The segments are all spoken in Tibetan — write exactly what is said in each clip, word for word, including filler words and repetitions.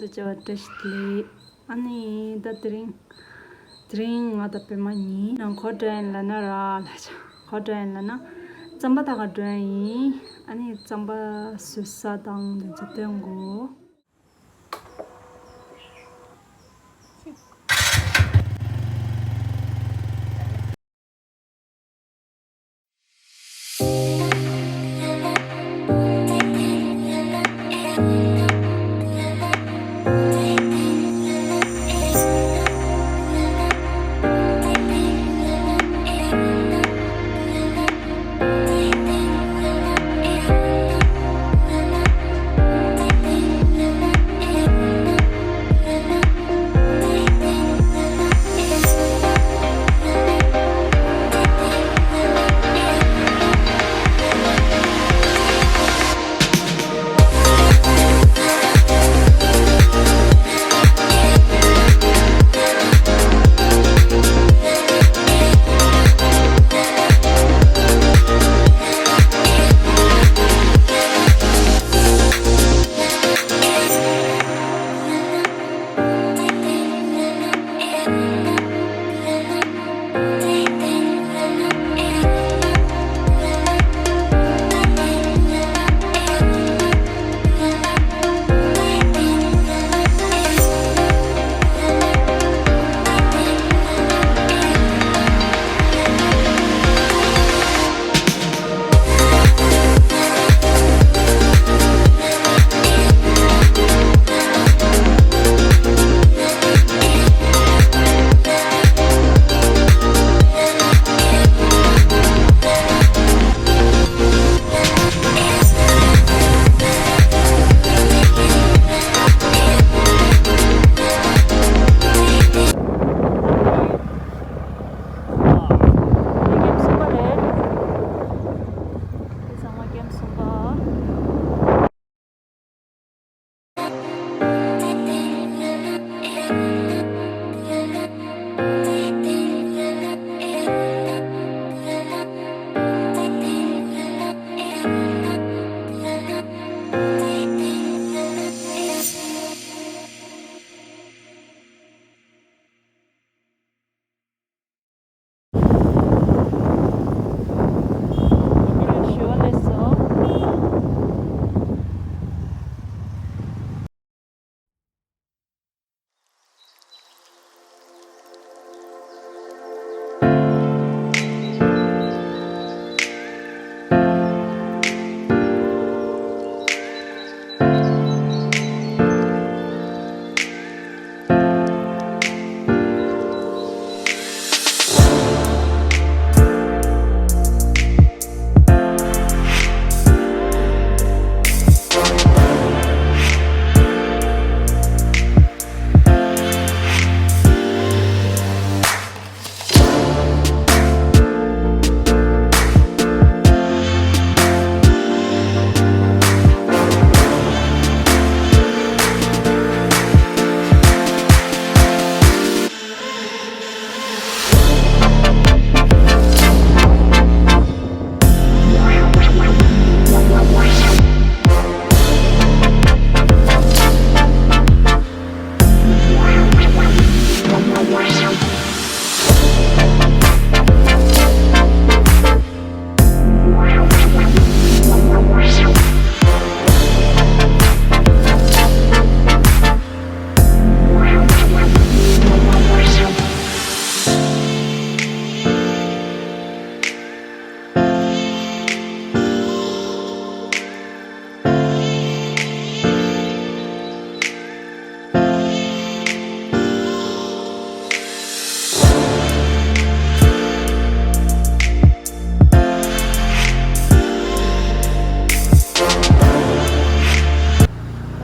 དུ་བྱ་བ་བཀྲ་ཤིས་བདེ་ལེགས། ཨ་ནི་ད་དེ་རིང་དེ་རིང་ང་དང་པད་མ་གཉིས་ནང་གོ་འགྲོ་ཡིན་ལབ་ན་ར་ལ་ཆ་གོ་འགྲོ་ཡིན་ལབ་ན་རྩམ་པ་འཐག་ག་འགྲོ་ཡིན། ཨ་ནི་རྩམ་པ་བཟོ་ས་དང་དེ་ཚོ་སྟོན་དགོས། ཨ། དེ་གེམ་གསུམ་པ་རེད། དེ་ཚང་མ་གེམ་གསུམ་པ།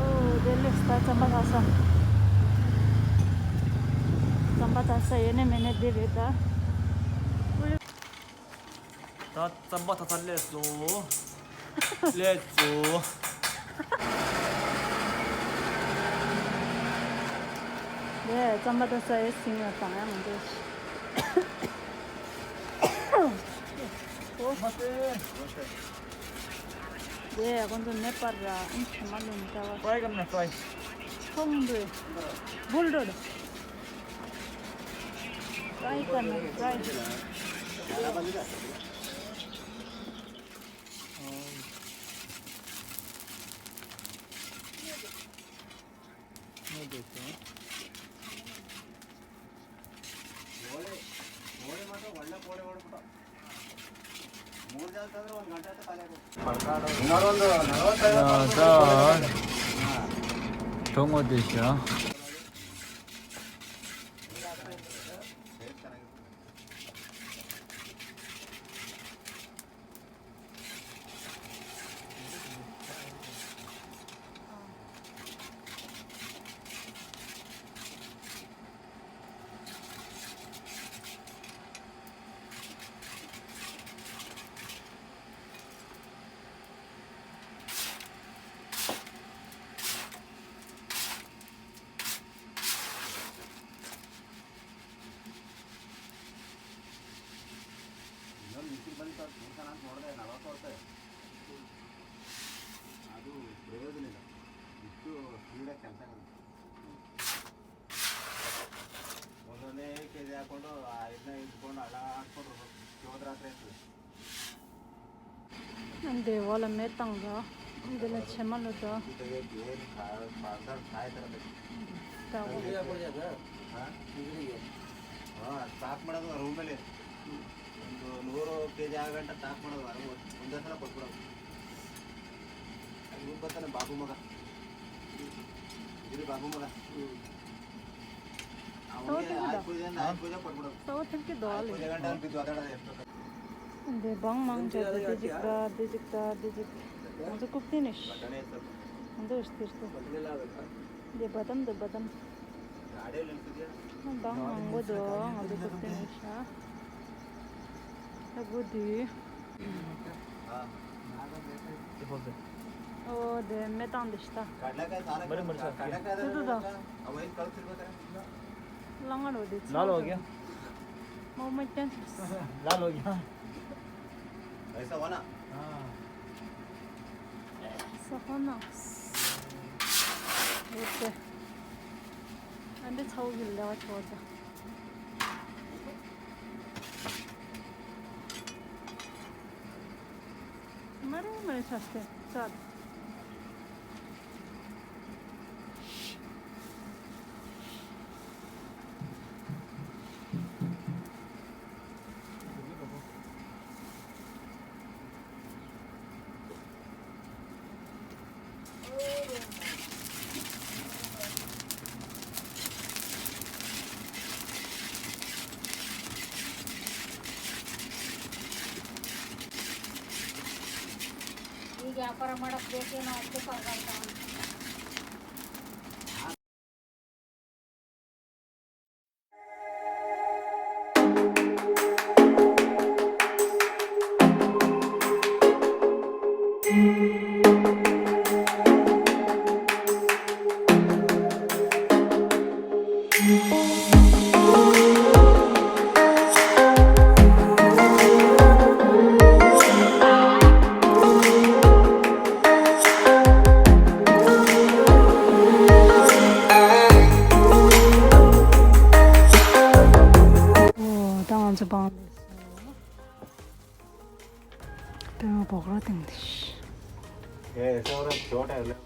ཨོ། བདེ་ལེགས། ད་རྩམ་པ་འཐག་ས། རྩམ་པ་འཐག་ས་ཡོད་ནི་མེད་ནི་འདི་རེད་ད། ད་རྩམ་པ་འཐག་ས་སླེབས་སོང་། སླེབས་སོང་། དེ་རྩམ་པ་འཐག་ས་ཡོད་ཟིན་ཡོད་དང་ཡང་མི་འདུག་ཨོ། མ་སྟེ། དེ་ཁོང་ཚོ་ནེ་པར་ར་ཨིན་ཁྱི་མ་ལུང་འདྲ་བ། Fry ཀམ་ན་fry། ཁོང་འདུས། བུལ་ཌོ་ཌ། ཀྲའི་ཀ་ན་ཀྲའི། ಅದು ಪ್ರಯೋಜನ ಇಲ್ಲ. ಇಷ್ಟು ಸ್ಪೀಡಾಗಿ ಕೆಲಸ ಆಗುತ್ತೆ. ಒಂದೊಂದೇ ಕೆಜಿ ಹಾಕೊಂಡು ಐದನೇ ಇಟ್ಕೊಂಡು ಅಳಾಡ್ಕೊಂಡು ಹೋದ್ರಾತ್ರಿ ಆಯ್ತು. འདི་འོག་ལ་མེ་བཏང་ར། འདི་ལ་ཕྱེ་མ་ལོ་དང་། हाँ, पैक ಮಾಡೋದು ರೂಮಲ್ಲಿ ಒಂದು ನೂರು ಕೆಜಿ ಆಗಂಟ ಪ್ಯಾಕ್ ಮಾಡೋದು, ಅದು ಒಂದೇ ಸಲ ಕೊಟ್ಬಿಡೋದು. ಅದು ಬರ್ತಾನೆ ಬಾಬು ಮಗ, ಇಲ್ಲಿ ಬಾಬು ಮಗ. ಅವನಿಗೆ ಆಯ್ತು ಪೂಜೆ ಅಂದ್ರೆ ಆಯ್ತು ಪೂಜೆ ಕೊಟ್ಬಿಡೋದು. ثوتن كده علي. ꯄూజ గంట అనిపిద్దు అదడ. འདི་བང་མང་ཆ་དེ་འདི་ཅིག་ད་འདི་ཅིག་ད་འདི་ཅིག་ང་ཚོ་རྐུབ་སྟེགས་ནས་ཤི། ང་ཚོ་ཨིས་ཏིར་ཏེ། འདི་བ་དམ་དུ་བ་དམ། བང་མང་པོ་འདུག་ང་ཚོ་རྐུབ་སྟེགས་ནས་ཤི། ད་དགུ་འདི། ཨོ་དེ་མེ་བཏང་དེ་ཤི་ད། ཏུ་ཏུ་ད། ལང་ང་རོ་དེ་ཚོ། लाल हो गया। मोमोज टेंशन। लाल हो गया। ऐसा हुआ ना? हाँ। ऐसा हुआ ना? ओके। अंडे छाओ गिल्ला छोड़ दे। मारे मारे सस्ते। चल। ಈಗ ವ್ಯಾಪಾರ ಮಾಡಕ್ ಬೇಕೇನೋ ಅದಕ್ಕೆ ಪರದಾಡ್ತಾವ. ཨོ། ད་ང་ཚོ་སྤང་འདུག་སོང་། དེ་ཡང་སྦོག་ར་སྟེང་དེ་ཤི། ཨེ་སོ་ར་ཇོ་ཏ་ལེ།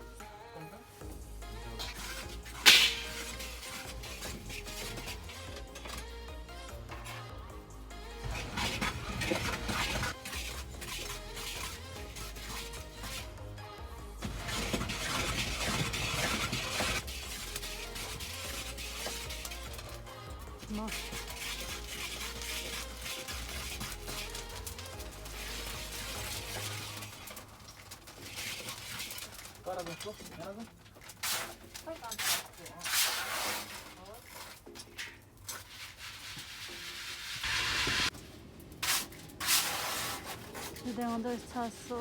དེ་ང་ཚོ་ཚ་སོ།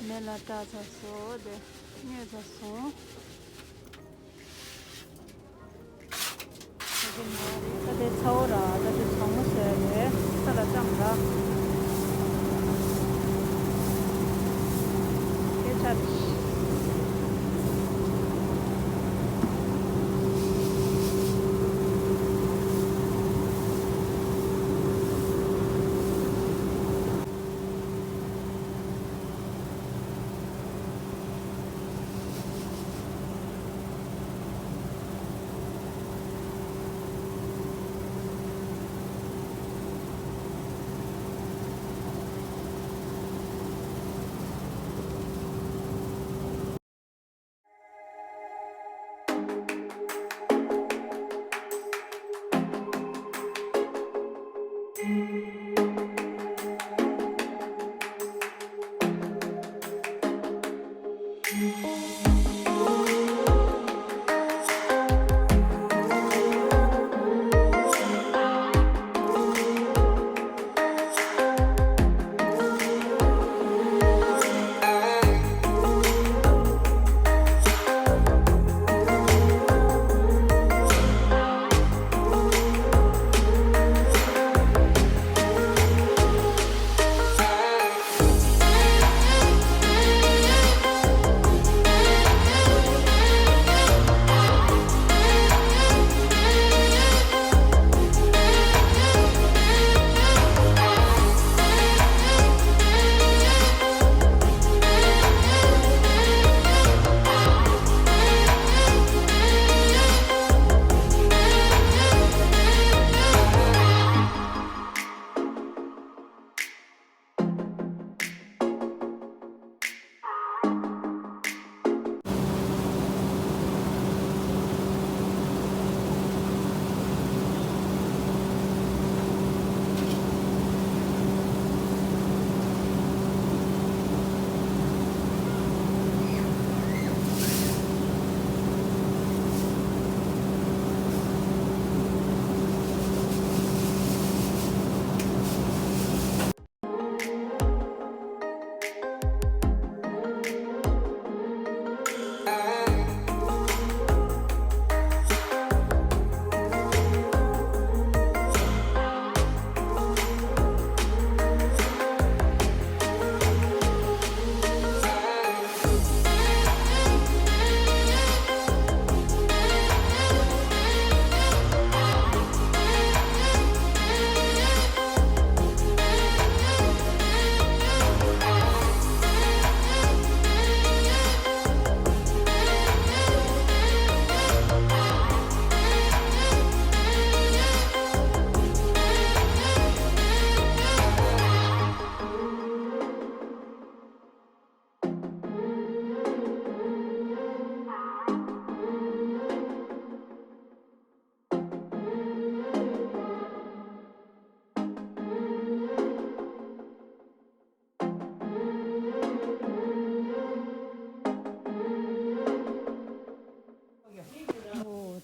མེ་ལ་བཀྲ་ཚ་སོ། དེ་ཉོས་ཚ་སོ། དེ་གི་ནང་རེད། ད་དེ་ཚ་བོ་ར། ད་དེ་ཚ་མོ་ཟེར་རེད། ས་ལ་ཙམ་ར། དེ་ཆ་རེད།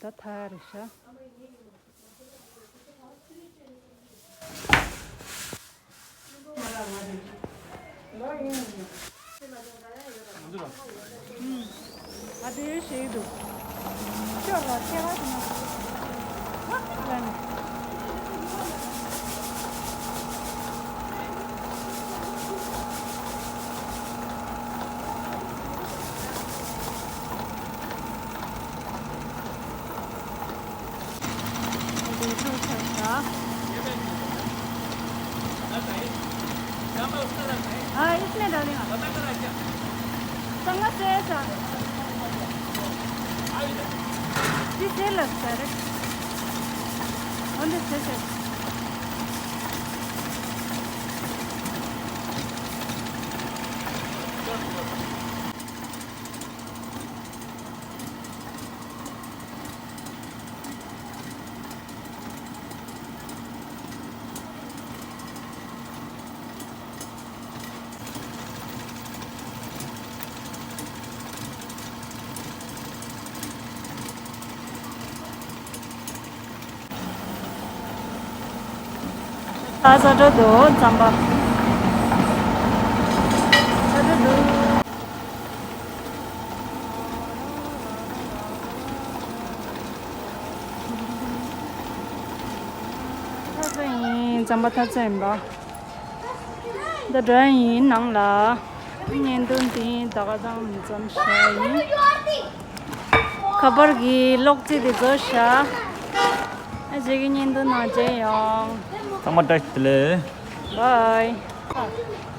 ད་ཐར་ཤག་ཨ་དེ་ཞིག་འདུག་ཤོག་ལ་སྐྱེ་བ་ཞིག་མ་ཧ་ལ་ནི། हाँ, इसमें डालेगा। संगत से ऐसा। किसे लगता है? कौन से से? ད་ས་འགྲོ་འདུག་རྩམ་པ། ས་འགྲོ་འདུག་ཐ་ཚ་ཡིན། རྩམ་པ་ཐ་ཚ་ཡིན་པ། འདི་འགྲོ་ཡིན་ནང་ལ། བརྙན་ཐུང་འདི་ད་ག་དང་མཚམས་བཞག་ཡིན། ཁ་པར་གྱི་གློག་རྫས་དེ་ཚོ་བཞག་ཨ་ཅེ་གི་བརྙན་ཐུང་ནང་མཇལ་ཡོང་། ཚང་མ་བཀྲ་ཤིས་བདེ་ལེགས། བའི།